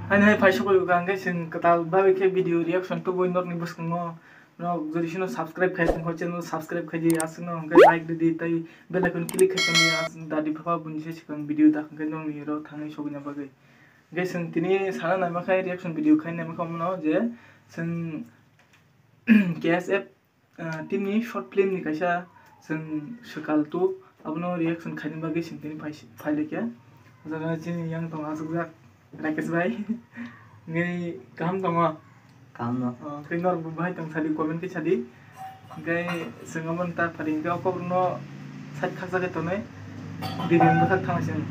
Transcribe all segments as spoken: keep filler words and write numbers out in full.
Haino hai phai sokoi ka hwnkhe chwng kwtal bagwi khe video reaction tubui norokni bwskango. Norok jodi sino subscribe khai tongkha channel subscribe khai di, aswkno hwnkhe like rwdi tei bell icon click khai tongdi, aswk dadi phapa buini se swkang video da hwnkhe norokni oro thangwi sogwina bagwi. Hwnkhe chwng tini sana naima khai reaction video khai naima kha omono je chwng K S F ah, team ni short film ni kaisa chwng swkal tu abono reaction khaina bagwi chwng tini phai, phai laikha. O jaga chini yang tongo achukjak Rakesh bhai. Ngai kaham tongo? Kaham no. Oh, tei norok bo bahai tong sadi comment khe sadi. Hwnkhe chwng aboni ta phari hwnkhe o kokrokno side khaksa khe tonwi bini bwkhak thangwi chwng.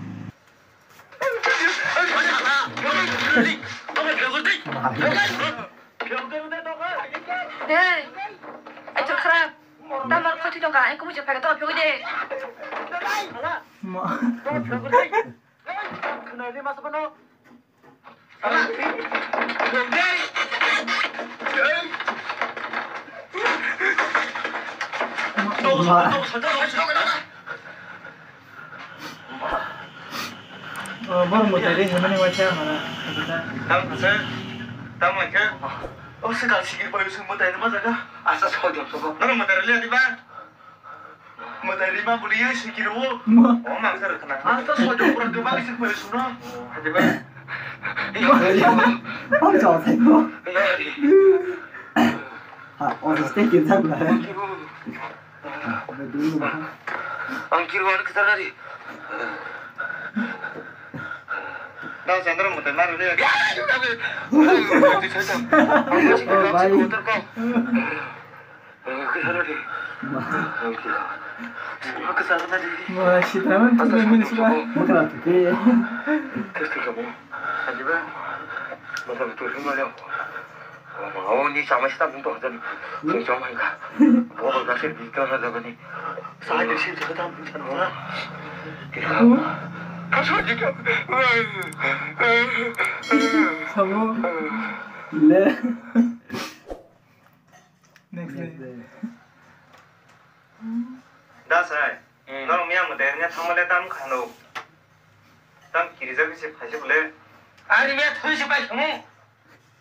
Hey, aichuk khrap. Tamar khoti tongka, ai kubuja phaga to phiyogwi de. Ma. Ma. Oh, borok mwtai ri hwnmani waisa mana. Tamo khe, tamo khe. O swkang sikir bai swng mwtai rwma jaga. Asa soi jok soko. Nang mwtai rwliya diba? Mwtai rwma bwlwi sikir o. Ma. O mangsa rwkhna. Asa soi jok pura diba sikir bai swngno. Diba? Ang jok sai ko. Ha, o stay kin sak na. Ang kiri wani kwchar nari. Dao chandra mutai maro le. Oh, bhai. Kwchar nari. Ma. Kwchar nari. Ma, sitaman tu mani suka. Mukra tu ke. Kwchar nari. Adiba. Mukra tu mani. O ni chama sita bung to hajan. Bung chama ka. Bo ga se bi ka ha jabani. Sa de se jagata bung chana. Ka so ji ka. Sabo. Le. Next day. Da sai. Hmm. Norok miya mwtai rwna thangmale tam khano. Tam kirijak se phaise bole. Ari miya thoi se pai khamu.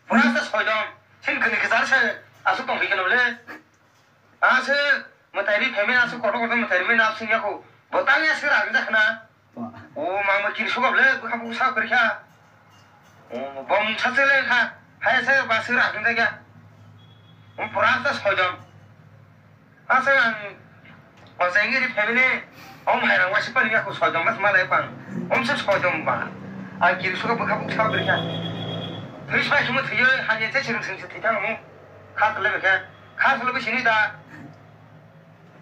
Pura se soidom. Sin kani kwchar se aswk tong phikano le. Ase mwtai ri phaimani aswk kotor kotor mwtai rimani aswk yako. Bo tang ya se rang jak na. Ba. O mama kiri sokap le bwkha bwkha sa kwrwi kha. O bo mungsa chele kha. Hai se ba se rang jak ya. O pura se soidom. Asa ang o jengiri family om hai rang waisa pani aku sojong mas malai pang. Om se sojong ba. Ang kiri suka bwkha bwkha sa bwrwi kha. Thwi sai sumo thwiyo hanya se sirung sing se thwi thang mu. Kha tole bwkha. Kha tole bwsini da.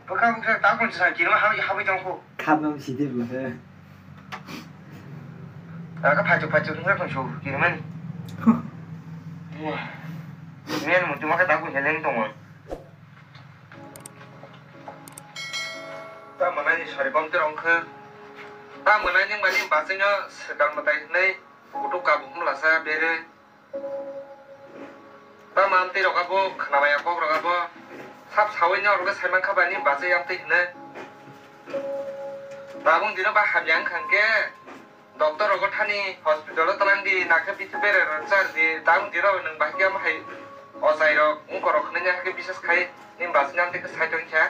Bwkha bwkha ta kon sa kiri ma hawi hawi tong ko. Kha no si de bwkha. Aga phachu phachu hwnjak tong su kiri mani. Wah. Ini yang mutu maka ta kon heleng tong. Ta mwnai ni sari bom tei rong khe. Ta mwnai ni mani bachai no swkang mwtai hwnwi kutuk kabu hwnla sa bere. Ta ma amtwi rok abo khwnamaya kok rok abo sap sawi no rok sai mankha bani bachai amtwi hwnwi. Tabung dino ba hamya wngkha hwnkhe. Doctor rogo thani hospital o twlang di, nakhe bithi bere rwchar di, tang di rw nwng bahai khe omo hai ochai rok wngkor rok hwnwi hakhe bisas khai nini bachwi nang tei khe sai tong kha.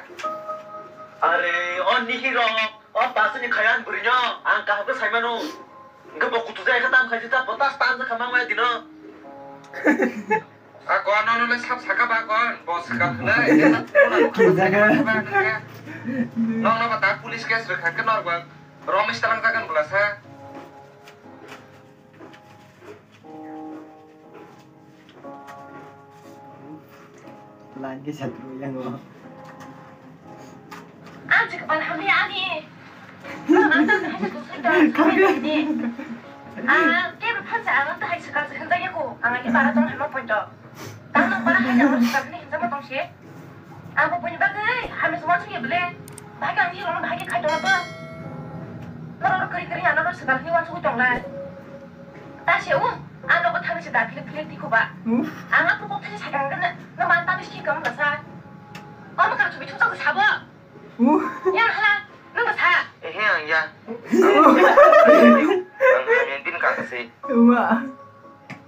Are o nihi rok, o bachwi ni khaya ang bwrwi no ang kaham khe sai mano. Hwnkhe bo kutu jaya khe tam khai ta, bo tas tan kha mang maya dino. A kon nono le sap saka ba kon, bo swkang hwnwi. Ki jaga? Nokno ba ta police case rwkha khe norok ba. Romesh talang jagan bwlasa. Langkhe satru yango. Ang jikban hamya ani. Kami. Ah, kebra phansa ang tahai swkang se hwnjakya ko. Ang ani bara tong hama poito. Tang nang bara hai ang swkang ni hwnjakma tong se. Ang bo buini bagwi hamya se wansukya bwle. Bahai khe ang ni rokno bahai khe khai tongma bo. Norok kwrwi kwrwi ang norok swkang ni wansugwi tong lai. Ta se o, ang nogo thangwi se da philik philik di khuba. Hmm? Ang aphuru kok thani sakang gana, no man ta biski kam da sa. Omo kar chubi chuchak sabo. Uh. Yang hala, nang da sa. Ehe, ang ya. Ang hamya din ka se. Wa.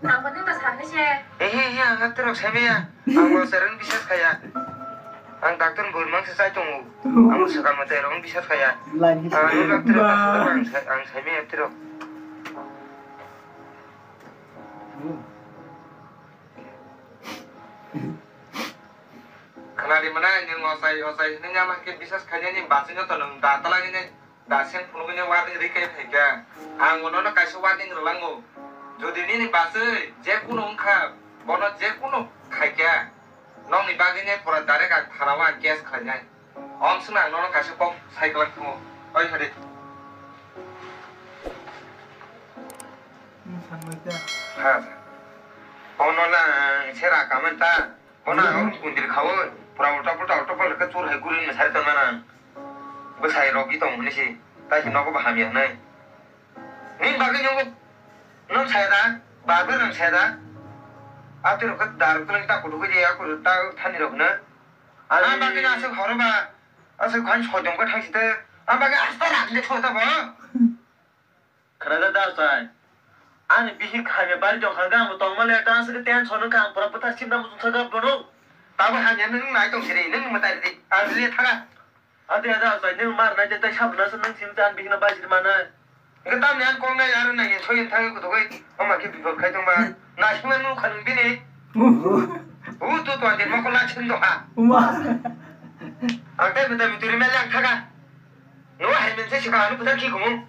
Ang bo nini bwsa hinwi se. Ehe, ehe, ang doctor rok sai maya. Ang bo chereng bisas khaya. Ang doctor ni bwrwi mangsa chai tongo. Ang swkang mwtai rok bisas khaya. Lagi. Ang doctor rok ang sai, ang sai maya doctor rok. Khwnadi mwnai, nwng ochai ochai hwnwi ya ma khe bisas khainani bachwi no to nwng da talangini da sen phunugwini warning rwi khe phaikha. Ang bono no kaisa warning rwlango. Jodi nini bachwi je kunu wngkha, bono je kunu khaikha, nokni bagwini pura direct ang thana o ang case khlainai. Om swngna ang nono kaisa kok sai kwlak thango. Oi hade. Nwng sanbai kha. Ha. Ono na ang sera kamen ta. Ono ang kundil khawo. Pura ulta pulta ulta pulta khe chur hai gurin na sari tong nang. Bwsai rok i tong hwnwi si. Tai si nogo bo hamya hwnwi. Nini bagwi nungo. Nwng saya da. Barber nwng saya da. Atwi rok khe dar kwlwng ta kudu khe ya kudu ta thani rok hwnwi. Ani bagwi aswk horo ba, aswk khan soi dong khe thang site. Ani bagwi asta rak le soi ta bo. Khwnajakda achai. Ani bihik hamya bari tong kha, ang bo tongma le ta aswk tension wngkha, ang pura bwthar simna muchung thajak bono. Tabo hamya nwng nai tong siri, nwng mwtai ridi, ang le thaga. Ade ada achai, nwng mar nai te tai sabna se nwng sim chan bihik na bajir mana. Hwnkhe tamni ang kok nai aro nai soi thangwi kuthugwi, ama khe bipot khai tongma. Naisingma nukha nung bini. U tu tu ande mokol la chim doha. Uma. Ang tai bwtai bwtwi rimai lang thaga. Nung hai mense sikha anu bwthar khi kumu.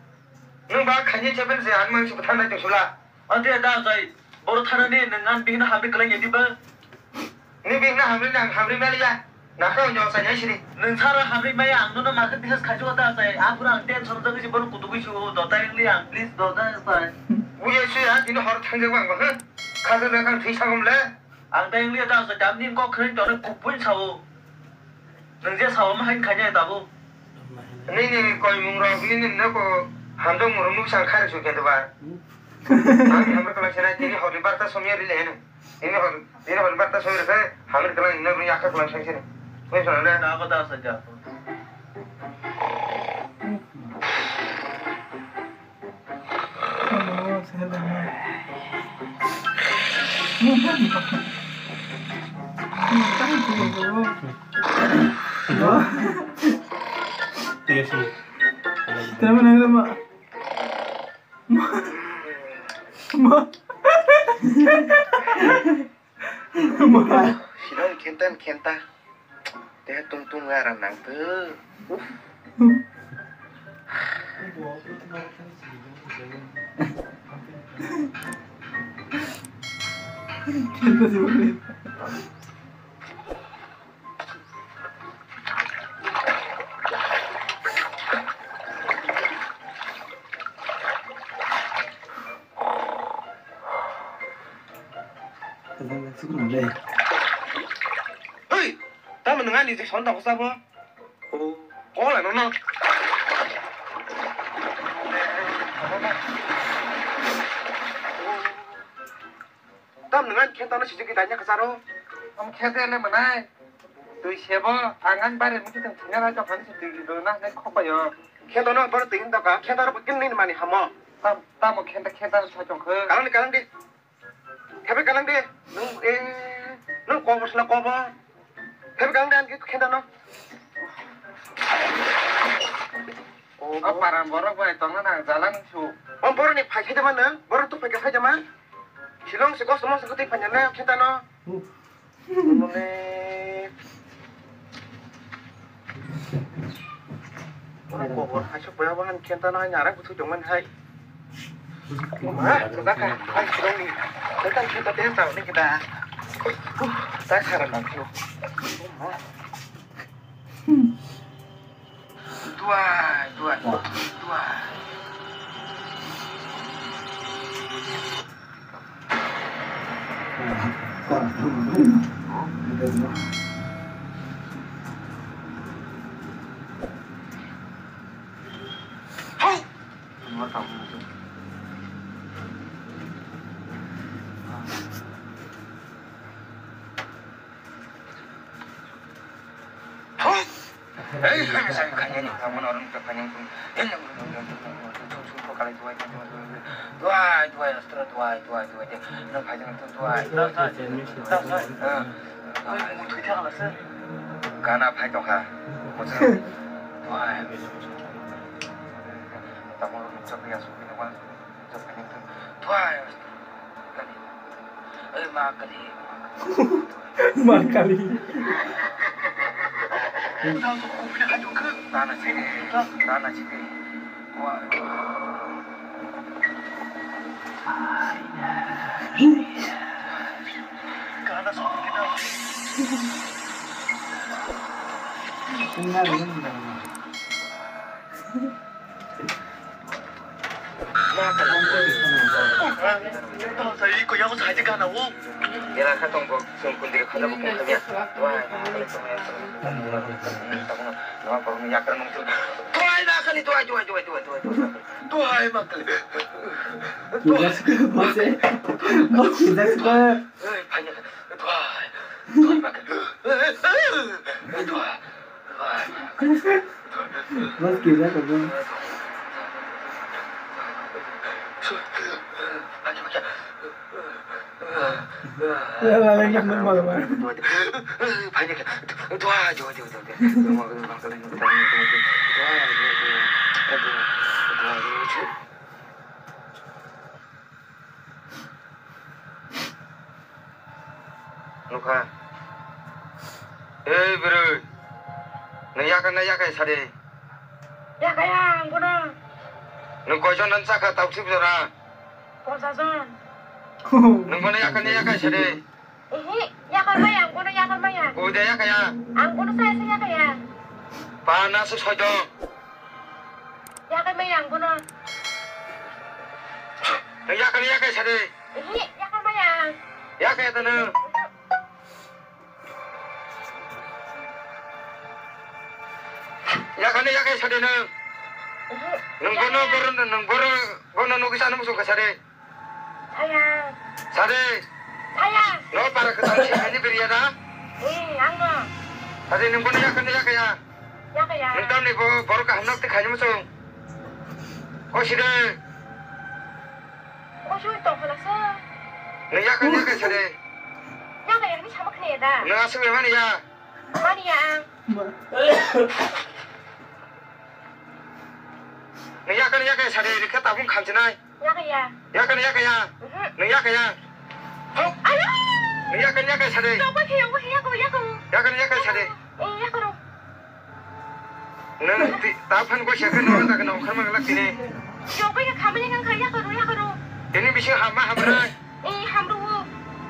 Nung ba khaini chepen se ang mang se bwthar nai tong sula. Ante da jai. Boro thana ni nung an bihna hamri kwlai ya diba. Ni bihna hamri nang hamri maliya. Nakha nyo sa nyai sini. Nung sara hamri maya ang nono makhe disas khaji wata jai. Aphuru ang tension jagwi si bono kutugwi si o dota engli ang please dota jai. Uye suya tini hor thangjak bang bang. Khaja na kang thwi sagom le. Ang ta engli ta jai damni kok khring tore kupui sao. Nwng je sao ma hain khanya tabuk. Nini koimung rok nini noko hamjak murung nuk sang khai rwsuk khe ba. Ang hamri kwlai sene tini horni barta somya rile hene. Tini hor tini horni barta somya rwkhe hamri kwlai nini yakha kwlai sang sene. Koi sona le. Na ko da sa ja. Sinong khenta khenta. Teh tung tung ngarang nang tuh. Hei, tamo nwng ani je son tongo sabo? Oh, kol ano no. Tam nwng ani khenta no sijik danya kasaro. Am khenta le manai. Twi sebo ang ani bare muti tang thina rai to khani twi do na ne khopayo. Khenta no bor twi hinta ka khenta ro kin ni mani hamo. Tam tamo khenta khenta sa chong khe. Kalang di kalang di. Thebe kalang de. Nung eh nung kobor sila kobor. Thebe kalang de ang khenta no. O paran borok bai tongna nang jala nung su. O borok ni phai khe ma nang borok tu phai khe phai ma. Silong se kos mo se koti phai na khenta no. Nune. Ora kobor haisuk baya bahan khenta no hai narang buthu jongman hai. Ma, kota ka, hai sirong ni. Tentang khenta tentang ni kita. Uh, tak saran nang tu. Ma. Dua, dua, dua. Kali tuwai, tuwai, tuwai, tuwai, tuwai, astro, tuwai, tuwai, tuwai, tuwai. Nwng phaijak, tuwai, tuwai, tuwai, tuwai. Gana phai tongkha. Tuwai. Tamo nukjak ya, sukni nukjak ya, tuwai, astro. Ma Kali. Era kha tong bo, chwng kundri khajak bo kung khamya. Duhai na kali tong ya. Duhai na kali, duhai, duhai, duhai. Duhai ma kali. Kijak sukha, bose. Bos kijak sukha. Ei, phai na kali. Duhai. Duhai ma kali. Duhai. Mas kira ko. Nukha. Ei bwrwi, nwng yakarna yakai sadi. Yakaya ang bono. Nwng koijon nan chakha tauthip jora? Ponchas jon. Nwng bono yakarna yakai sadi. Ehe, yakar maya ang bono, yakar maya. Koi da yakaya? Ang bono saya saya yakaya. Pana se soidong. Yakar maya ang bono. Nwng yakarna yakai sadi. Ehe, yakar maya. Yakaya ta nwng. Yakarna yakai sadi nwng. Ehe, nwng bono yakaya. Bono nwng boro bono nugwi sana muchung kha sadi. Saya. Sadi. Saya. No para kwtal si khaini biriya da? Eh, ang no. Sadi nwng bono yakarna yakaya. Yakaya. Nwng tamni bo borok kaham nok te khaini muchung. O sidi. Kosoi tongkha laksa. Nwng yakarna yakai sadi. Yakaya ni sama khne da. Nwng aswk mani ya. Mani ya ang. Nwng yakarna yakai sadi rikha tabung khamchinai. Yakaya. Yakaya, yakaya. Mhm. Nwng yakaya. Hok. Ayo. Nwng yakaya, yakaya sadi. Yokbai khe, yokbai khe, yako, yako. Yakaya, yakaya sadi. Eh, yako ro. Nwng ti-, ta phan goi sakhe nwng jaga nwng kharma galak tini. Yokbai khe khamani nang kha, yako ro, yako ro. Tini bising hamma hamra. Eh, hamru.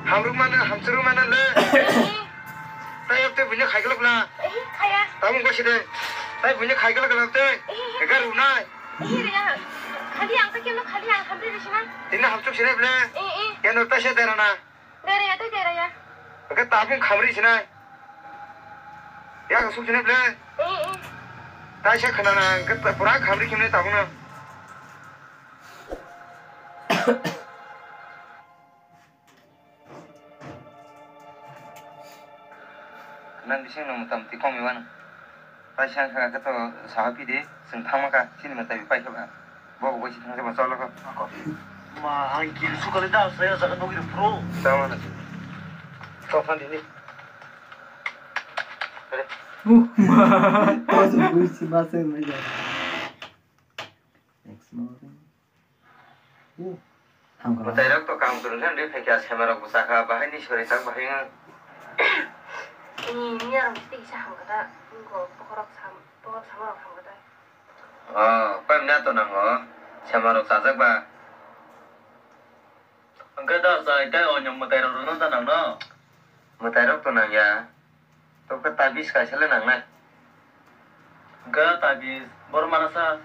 Hamru mana, hamchuru mana le. Eh. Tayok te buine khai galak la. Eh, khaya. Tabung goi sidi. Tai buine khai galak galak te. Eh. Ega runai. Ih, riya. Khali ang ta keno khali ang khamri risina. Tini hamchuk sini ble. Eh, eh. Keno ta se derana. Deraya ta deraya. Oke tabung khamri sinai. Ya suk sini ble. Eh, eh. Tai se khanana, oke pura khamri khimne tabung na. Nang bising no motamoti kong iwan. Paisa kha khe to saha pide, chwng thangma kha, chini motabi paikha ba. Bo bo si thangsa ba cholo kho. Ma, ang kiri sukali da, saya jaga nogiri pro. Tama na. To phan dini. Are. Ma, to se bui si ma se ma ja. Next morning. Mwtai rok to kam kwrwng khe wngwi phaikha, sema rok bwsa kha, bahai ni sori tak bahai wng. Ni miya rok tei kisa ham kha da, wngkho bokhorok sam, bokhorok sama rok ham kha da. Oh, koi manya to nango, sema rok chajak ba. Hwnkhe da chai tei onyo mwtai rok rwno da nangno? Mwtai rok to nangya. Tokhe tabis kaisa le nangnai. Hwnkhe tabis boro manasa.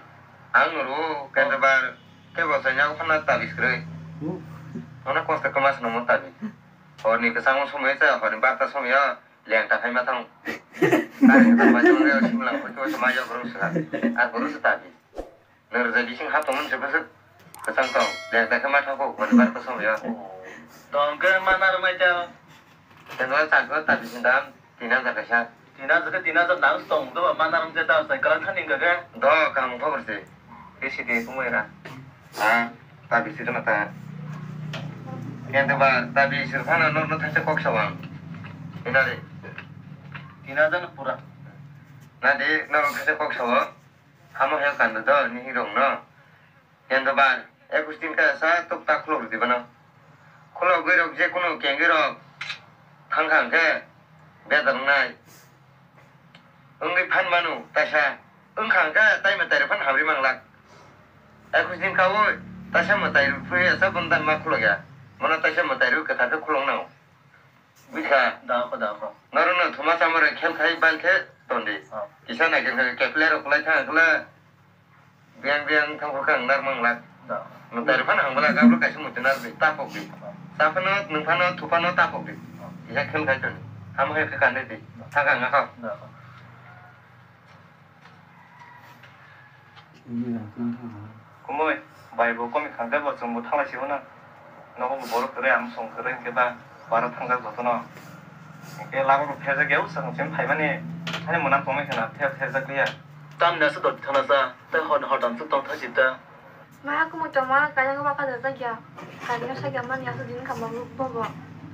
Ang nuru kentebar kebo chaina phano tabis kwrwi. Ono kosto kwma se nangmano tabis. Horni kwchangma somoi cha horni barta somoi o lengta khaima thango. Kari kwchangma somoi o simla hoi kebo se maya borok se. Ar borok se tabis. Nang rwjak bising hap tongmani se bwswk kwchang tong. Lengta khe ma thangkho, boni bar kosong ya. Tong khe ma narwk mai teo. Tengla chakgo ta bising dam tin hajar kaisa. Tin hajar khe tin hajar nang tong do ba ma narwk je ta sai kalang thani hwnkha khe. Do kaham khobor se. Bisi de tongmai ra. Ah, ta bisir na ta. Kente ba, ta bisir phano norno thaisa kok sawang. Ina re. Tina jan pura. Na de, norno thaisa kok sawang. Hamo he kando do, ni rong no. Kento ba, ekus din ka sa tok ta khulok di bano. Khulok goi rok je kuno kengoi rok. Thang khang ke. Bedar nai. Wngwi phan mano, taisa. Wngkha hwnkhe, tai mwtai rok phano hamri manglak. Ekus din kaui, taisa mwtai rok phuri asa bono dan ma khulok ya. Bono taisa mwtai rok kwthar khe khulok nang. Buikha? Da, kho, da, kho. Norok no thuma chama rok khel khai bal khe tondi. Ah. Kisa nai khe kepler rok kwlai thang khle. Biang biang thang khe ang nar manglak. Da. Mwtai rok phano ang bwla gabro kaisa mwtai nar di, tapok di. Ah. Sa phano, nwng phano, thu phano tapok di. Ah. Kisa khel khai tondi. Hamo hai khe kandi di. Da. Thang kha ang kha. Da, kho. Kumui, bai bo komi khangkhe bo chwngbo thanglai si hwnna. Nogo bo borok kwrwi, ang song kwrwi, hinkhe ba bara thangjak jotono. Hinkhe lama bo pherjak ya, usang chim phaimani, hani mwnang tongmai khna, pher pherjak liya. Tamni aswk dot thana sa, tei hor hor dam swk tong thasi ta. Ma kumui tongma, kaya ba ka jajak ya. Kaya sa ya mani aswk din kama bo bo.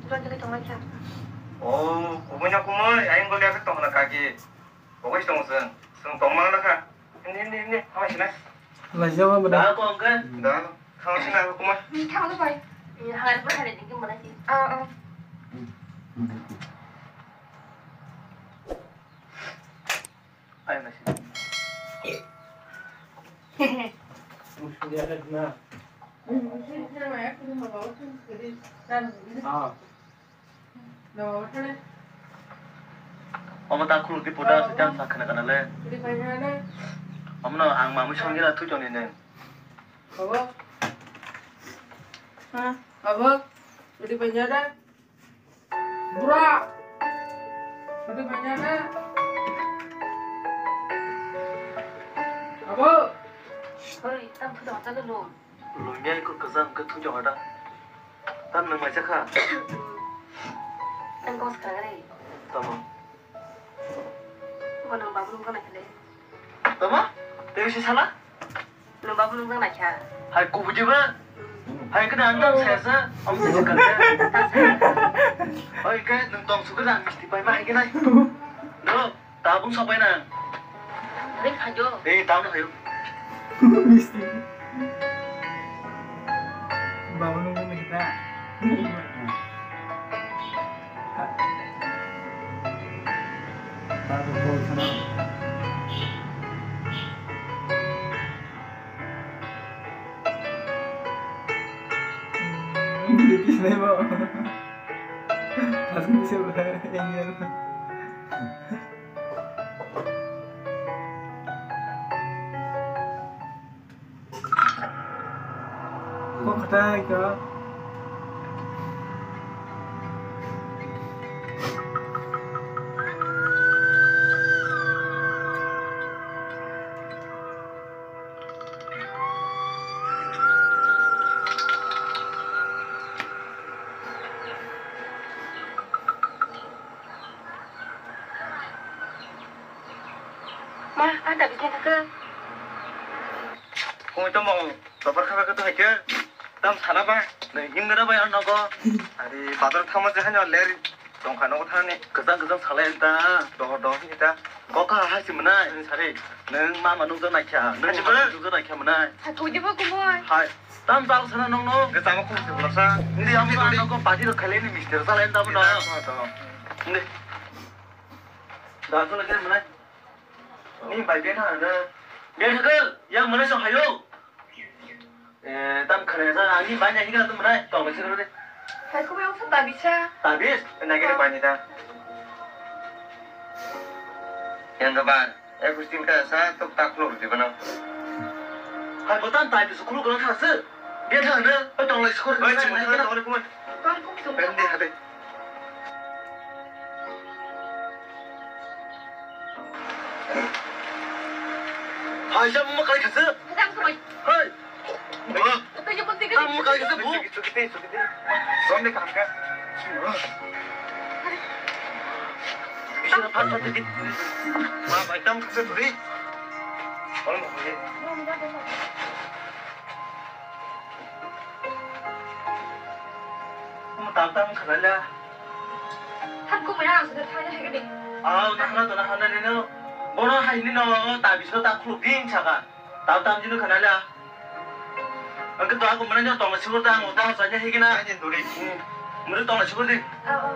Jodi tonglai kha. Oh, kumui na kumui, ayang goli aswk tong khna kaki. Bo bai tong chwng, chwng tong mana kha. Hindi, hindi, hindi, thanglai sinai. Laijama bwdai. Da, kong khe. Da, thanglai sinai, kumui. Thanglai bai. Hangai bai, hangai dingki mana si. Ah, ah. Ayo, nasi. Ah. Omo ta khuluk di puda se jang sa khana kana le. Omo no ang mamui song gila thui toni ne. Abo. Ha, abo. Bura. Bura. Abo. Hoi, tam phuda ta lo. Lungya ikut kezang ke tujuh ada. Tam nang macam kha. Tam kos kagare. Tamo. Ko nang babu nang kana kale. Tamo? Te bisi sala? Nang babu nang kana kha. Hai kubuji ba. Hai kena andam saya sa. Om saya kagare. Oi ke nang tong suka nang misti pai ma hai kenai. No. Tabuk sokbai na. Ring phajo. Eh, tabuk phajo. Misti. Babu nunggu nih kita. Tabuk kau sana. British nih, Bang. Asli siapa? Angel. Kok khatai ka. Ma, ada bikin ke? Kung itu mau, babar kaka itu aja. Tam sana ba, neng him gara ba yang nogo. Ari bazar thama je hanya ler, tongkha nogo thani. Kezang kezang salai ta. Doho doho kita. Kok ha ha si menai, sari. Neng mama nung jana kya, neng mama nung jana kya menai. Satu je bo kumoi. Hai. Tam tal sana nong no. Ke tamo khum se bola sa. Hindi, hindi, hindi. Nong ko party ro khale ni mister sala enda mo no. Hindi. Da so lagi mana? Ni bai ben ha na. Ben ha ke, yang mana so hayo? Eh, tam khale sa, ani bai ni ka tum mana? Tong se ro de. Hai ko yang sa tabisa. Tabis, na ke bai ni da. Yang gabar. Ekus din ka sa tok ta khulok di bana. Hai botan tai bisu khulok na kha se. Bia tha na, oi tong lai sukor. Oi, chuma na, na, na. Oi, kumai. Bem di hade. Hai, jam ma kai kha se. Hai. Tamo kai kisa bu? Chukite, chukite. Rom de kam ka. Bisa phat phat dikit. Ma bai tam kisa duri. Rom de. Tam khana la. Thang ko maya ang sa thang ya hege de. Aw, thang na to na hana ni no. Bono hai ni no ta biso ta khuluk ding saka. Tam tam jinu khana la. Ang to aku mana ni tong la sigur ta ang ta sa ya hege na. Ani duri. Mure tong la sigur di. Aw, aw.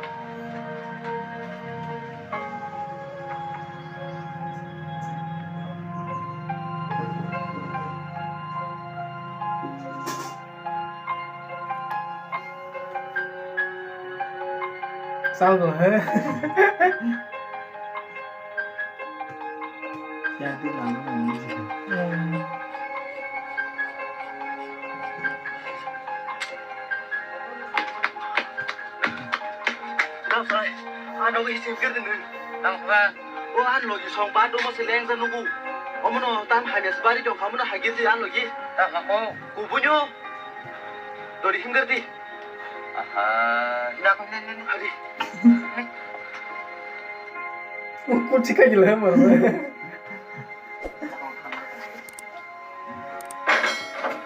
Sal dong he. Ya, di lama ni. Hmm. Tang sai, ano isi kir ni. Tang sai. O an logi song ba do mo se leng sa nugu. Omono tam hai mes bari jong kamono hagi si an logi. Ta ka ko. Kubunyo. Dori himgar di. Aha, ina ko ne ne ne. Hari. Kursi ka gila mar.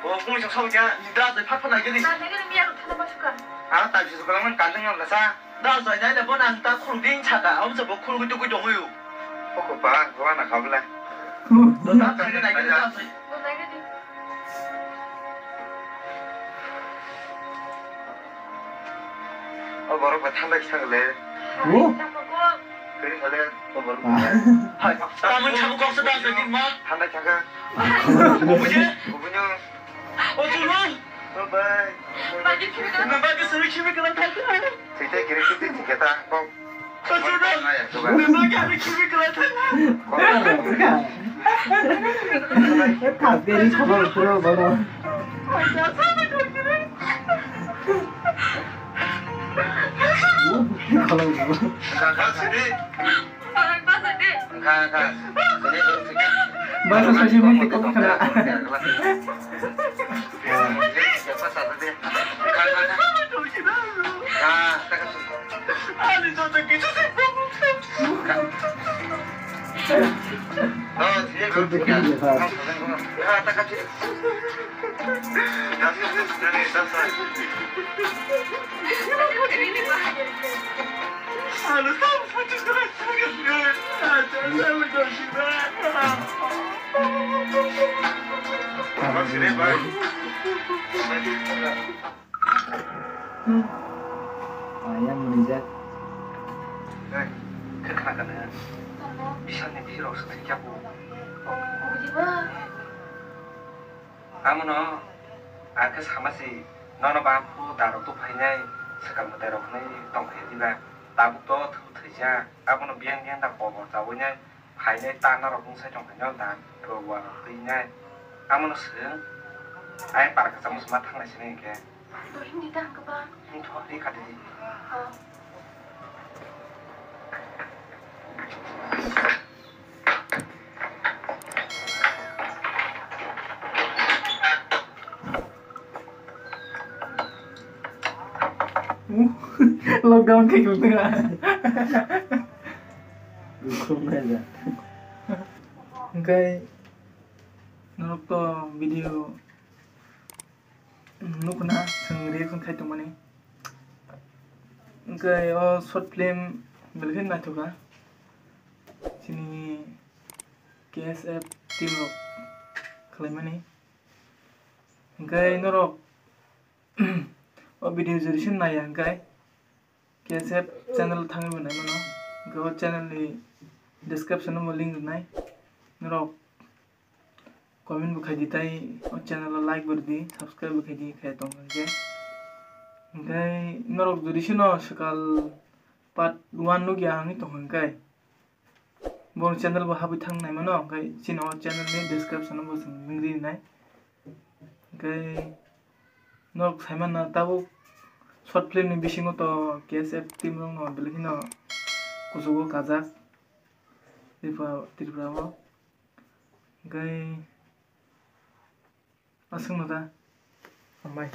O kung sa sa ya, ni da de phat phat na gini. Na ne ne mi ya thana ba suka. Ah, ta ji suka man kan nang la sa. Da zai dai da bo nang ta khuluk ding chaka, am sa bo khuluk tu ku dong yu. Ko ko pa, ko na khabla. Do ta ta ni nai da zai. Do nai di. O borok ba thanda kisa le. Wo? Kiri khale, o borok. Hai, ta mun chabu kok sa da zai ni ma. Thanda chaka. Buje? Buje. O chulu. Bye bye. Bagi suri kimi kala thanda. Tete kiri tete kata kok. Bahasa saja mesti kau kena. Ayang menijak. Hei, khe khna kha nang? Tamo? Bisal ni bihik rok se thwi kha bo. Omo diba? Amono ang khe sama si, nono baphu daro tuphainai, swkang mwtai rok hwnwi tongphai diba? Tabuk to thwi thwijak, abono biyang biyang da kobor chawi nai. Phainai ta norok wng sai tong phaino da rwrwng twi nai. Amono swng ai par kwchangma sima thangnai sini hinkhe. Dohimni ta hwnkhe ba? Wngtho ri kha di. Oh. Lockdown khe kwtwkha. Hwnkhe norok to video nukna, chwng reaction khai tongmani. Hwnkhe o short film belai khe naithokha. Chini K S F team rok khlaimani. Hwnkhe norok o video jodi se naiya hwnkhe K S F channel thangwi bo naimano. Hwnkhe o channel ni description o bo link rwnai. Norok comment bo khai di tai o channel o like bo rwdi, subscribe bo khai di, khai tong hwnkhe. Hwnkhe norok jodi se no swkal part one nukya hwnwi tong hwnkhe. Bo channel bo habwi thang naimano, hwnkhe chini o channel ni description o bo chwng link rinai. Hwnkhe norok saimanna tabuk short film ni bisingo to K S F team rokno belai kheno kuchugo kajak Tripura, Tripura o. Hwnkhe aswkno da hambai.